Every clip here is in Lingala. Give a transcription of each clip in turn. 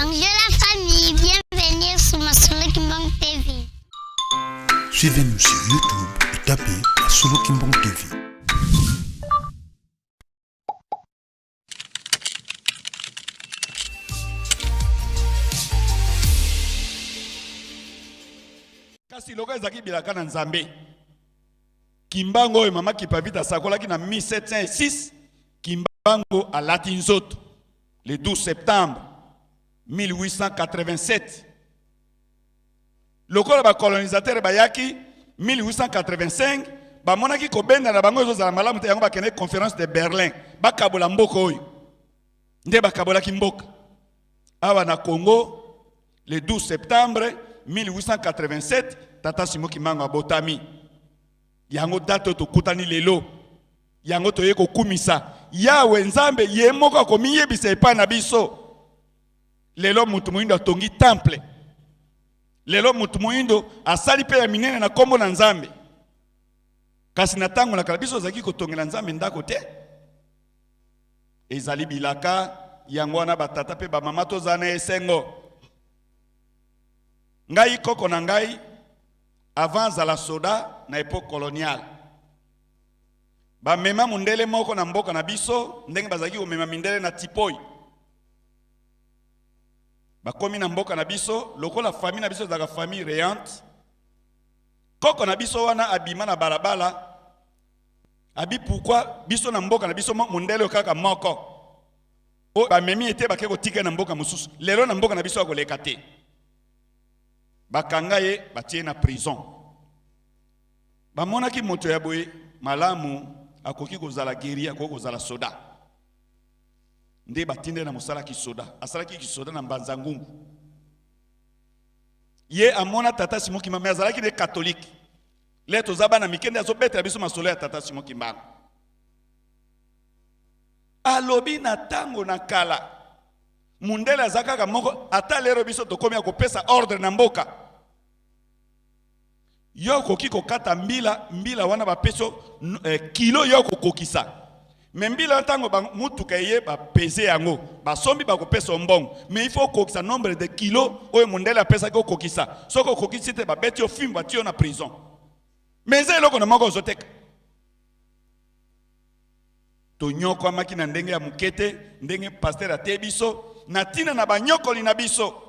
Bonjour la famille, bienvenue sur Masolo Kimbangu TV. Suivez-nous sur YouTube et tapez Masolo Kimbangu TV. Kasi lokola ezalaki bilaka na Nzambe, Kimbangu oyo mama Kipavita asakolaki na 1706, Kimbangu alati nzoto le 12 septembre 1887. Lokola ba colonisateurs bayaki 1885, bamonaki kobenda na bango ezozala malamu te, yango bakendeki conférence de Berlin, bakabola mboka oyo. Nde bakabolaki mboka awa na Congo le 12 septembre 1887. Tata Simon Kimbangu abotami. Yango date oyo tokutani lelo, yango toye kokumisa Yawe Nzambe ye moko akomiyebisa epai na biso. Lelo moto moyindo atongi temple, lelo moto moyindo asali mpe ya minene na nkombo na Nzambe. Kasi na ntango na kala biso ozalaki kotongela Nzambe ndako te. Ezali bilaka yango wana batata mpe bamama tozala na esengo. Ngai koko na ngai avant azala soda na epoque coloniale, bamema mundele moko na mboka na biso ndenge bazalaki komema mindele na Tipoi. Bakomi na mboka na biso, lokola famille na biso ezalaka famille reyante, koko na biso wana abima na balabala abi pourquoi biso na mboka na biso mondele kaka moko oyo bamemi ete bake kotika na mboka mosusu, lelo na mboka na biso akoleka te. Bakanga ye, batie na prison. Bamonaki moto ya boye malamu akoki kozala guerrier, akoki kozala soda, nde batinde na mosala kisoda. Asalaki kisoda na Mbanza Ngungu. Ye amona tata Simon Kimbangu, mais azalaki ne catholique. Le toza bana mike nde azobetela biso masolo ya tata Simon Kimbangu. Alobi na tango na kala mundele aza kaka moko, ata lero biso tokomi ya kopesa ordre na mboka. Yo okoki kokata mbila, mbila wana bapesi yo kilo yo okokokisa. Me mbila ntango mutuka eye bapese yango, basombi bakopesa yo mbongo. Mais il faut okokisa nombre de kilo oyo mundele apesaki okokisa. Soki okokisi te babeti yo fimbo, batie yo na prison. Mais eza eloko na moko ozoteka. Tonyokwamaki na ndenge ya moke te, ndenge pasteur ateye biso na ntina na banyokoli na biso.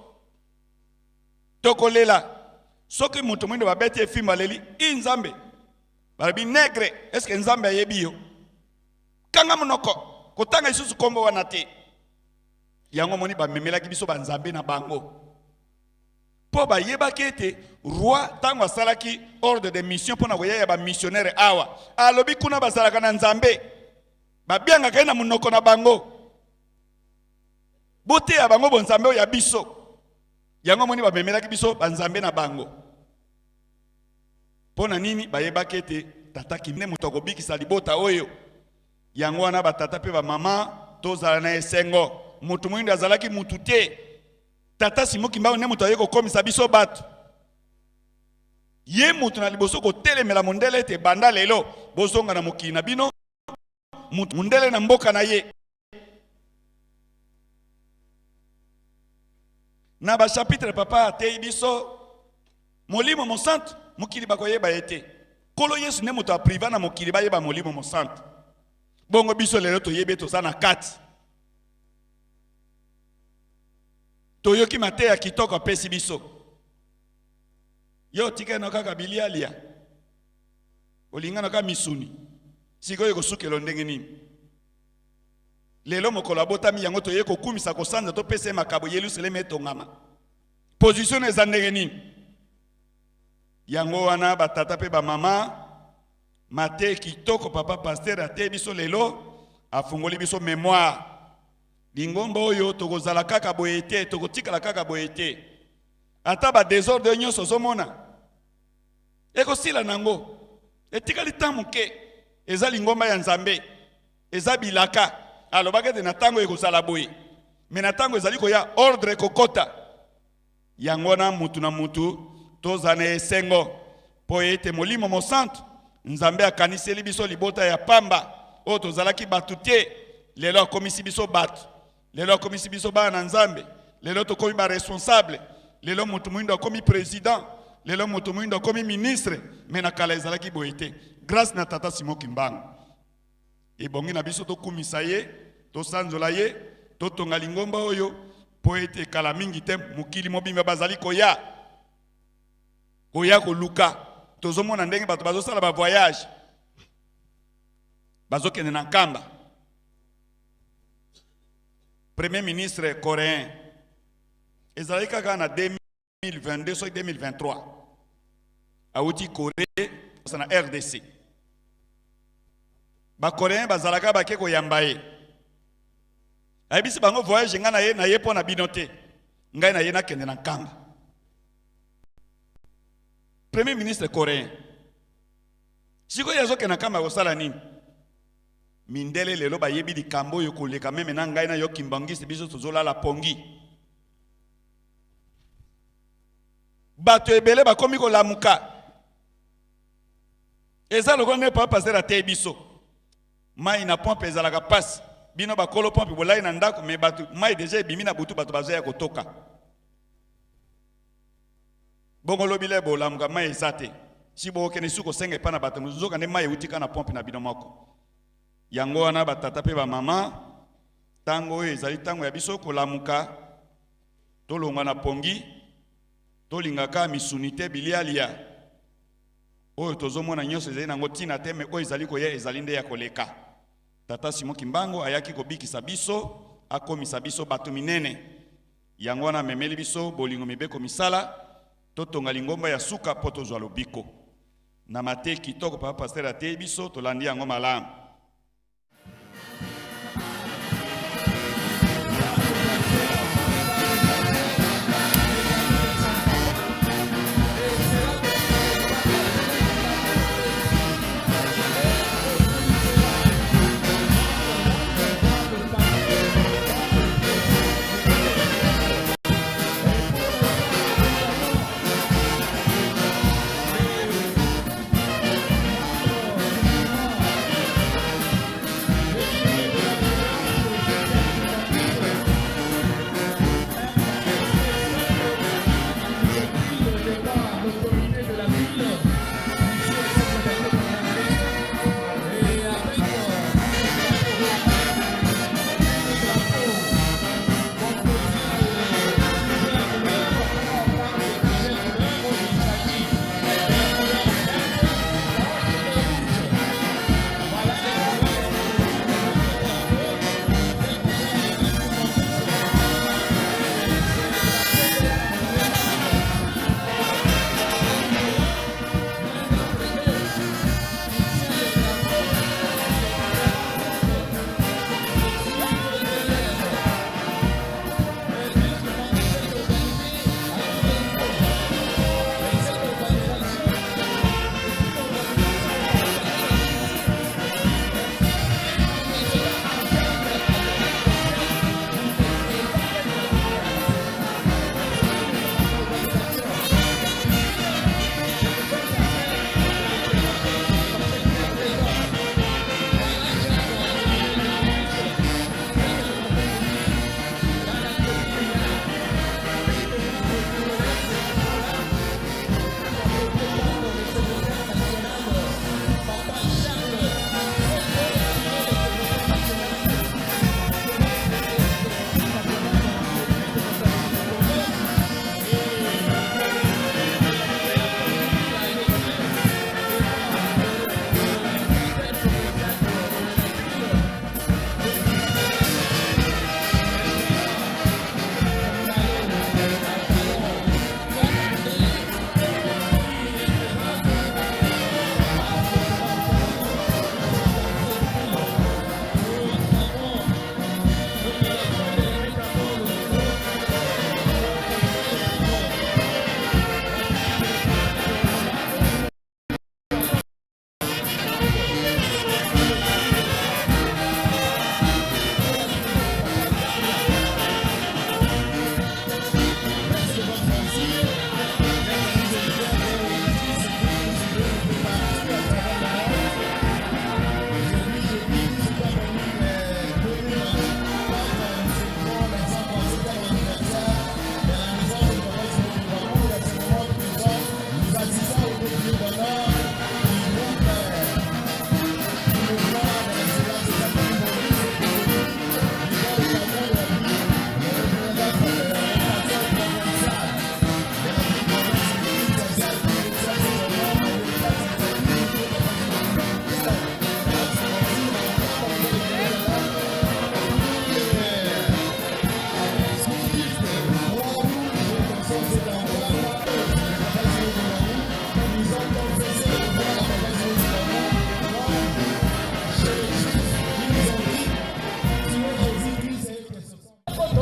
Tokolela soki moto mwindo babeti ye fimbo aleli i Nzambe, balobi negre, eske Nzambe ayebi yo? Kanga monoko, kotanga lisusu kombo wana te. Yango moni bamemelaki biso banzambe na bango mpo bayebaki ete roi ntango asalaki ordre de mission mpo na koya ya bamissionnaire awa, alobi kuna bazalaka na Nzambe, babiangaka ye na monoko na bango, boteya bango bonzambe oyo ya biso. Yango moni bamemelaki biso banzambe na bango. Mpo na nini? Bayebaki ete tata Kimbangu moto akobikisa libota oyo. Yango wana batata mpe bamama tozala na esengo. Moto moyindo azalaki mutu te. Tata Simon Kimbangu nde moto aye kokomisa biso bato. Ye moto na liboso kotelemela mondele ete banda lelo bozonga na mokili na bino, moto mondele na mboka na ye. Na ba chapitre papa ateyi biso Molimo Mosantu, mokili bakoyeba ye te. Nkolo Yesu nde moto apriva na mokili bayeba Molimo Mosantu. Bongo biso lelo toyebi toza na kati. Toyoki mateya kitoko apesi biso. Yo tika na kaka bilialia, olinga na kaka misuni, sikoyo ekosukela ndenge nini? Lelo mokolo abotami yango toye kokumisa kosanza topesa ye makabo Yelusaleme etongama. Position eza ndenge nini? Yango wana batata pe bamama, mate kitoko papa pasteur ateye biso lelo, afungoli biso memoire. Lingomba oyo tokozala kaka boye te, tokotikala kaka boye te. Ata ba desordre nyonso ozomona ekosila nango, etikali temps moke. Eza lingomba ya Nzambe, eza bilaka. Alobaki ete na tango ekozala boye, me na tango ezali koya ordre ekokota. Yango wana mutu na mutu tozala na esengo mpo ete Molimo Mosantu Nzambe akaniseli biso libota ya pamba oyo tozalaki bato te, lelo akomisi biso bato, lelo akomisi biso bana na Nzambe, Lelo tokomi ba responsable, lelo moto moyindo akomi président, lelo moto moyindo akomi ministre, mais na kala ezalaki boye te. Grâce na tata Simon Kimbangu, ebongi na biso tokumisa ye, tosanzola ye, totonga lingomba oyo mpo ete kala mingi te mokili mobimba bazali koya koya koluka. Tozomona ndenge bato bazosala ba voyage, bazokende na Nkamba. Premier ministre coréen ezalaki kaka na 2022 soki 2023, awuti Corée na RDC. Bacoréen bazalaka bake koyamba ye. Ayebisi bango: "Voyage ngai na ye, na ye mpo na bino te, ngai na ye nakende na Nkamba." Premier ministre coréen sikoyo azokende na Nkamba kosala nini? Mindele lelo bayebi likambo oyo koleka même na ngai na yo kimbangisi. Biso tozolala pongi. Bato ebele bakomi kolamuka. Eza lokola nde papa pasteur ateyi biso, mai na pompe ezalaka mpasi. Bino bakolo pompe bolai na ndako, mais bato mai déjà ebimi na butu, bato bazoya kotoka. Bongo lobi le bolamuka, mai eza te. Si bokokende su kosenga epai na bato mosusu, nzoka nde mai euti kaka na pompe na bino moko. Yango wana, batata mpe bamama, ntango oyo ezali ntango ya biso kolamuka, tolongwa na pongi, tolingaka misuni te. Bilialia oyo tozomona nyonso ezali nango ntina te, mais oyo ezali koya ezali nde ya koleka. Tata Simon Kimbangu ayaki kobikisa biso, akomisa biso bato minene. Yango wana amemeli biso bolingo, mibeko, misala. Totonga lingomba ya suka mpo tozwa lobiko. Na mate kitoko papa pasteur ateyi biso, tolandi yango malamu.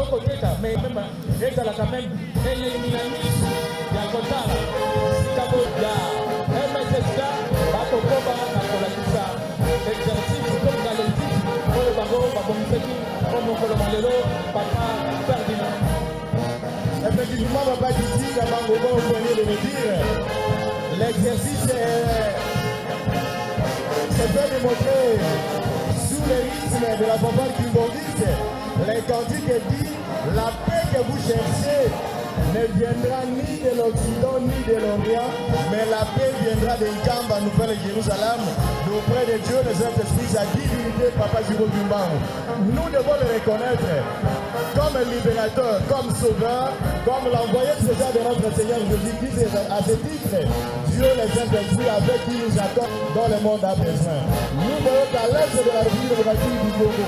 Tokoteka mais meme ezalaka meme elengi na misu ya kotala. Sika boye ya MSSK bakokoba na kolakisa exercice to collectif oyo bango babongisaki mpo mokolo mwa lelo papa Ferdinand. Effectivement, Papa Titi Kabango, comme vous venez de le dire, l'exercice est, s'est fait démontrer sous le rythme de la fanfare kimbangiste. Les cantiques dit: la paix que vous cherchez ne viendra ni de l'Occident ni de l'Orient, mais la paix viendra de Nkamba, Nouvelle-Jérusalem, d'auprès de Dieu, le Saint-Esprit, sa divinité, Papa Simon Kimbangu. Nous devons le reconnaître comme libérateur, comme sauveur, comme l'envoyé spécial de notre Seigneur Jésus-Christ. Et à ce titre, Dieu le Saint-Esprit avec qui nous accorde dont le monde a besoin. Nous voyons qu'à l'est de la République démocratique du Congo,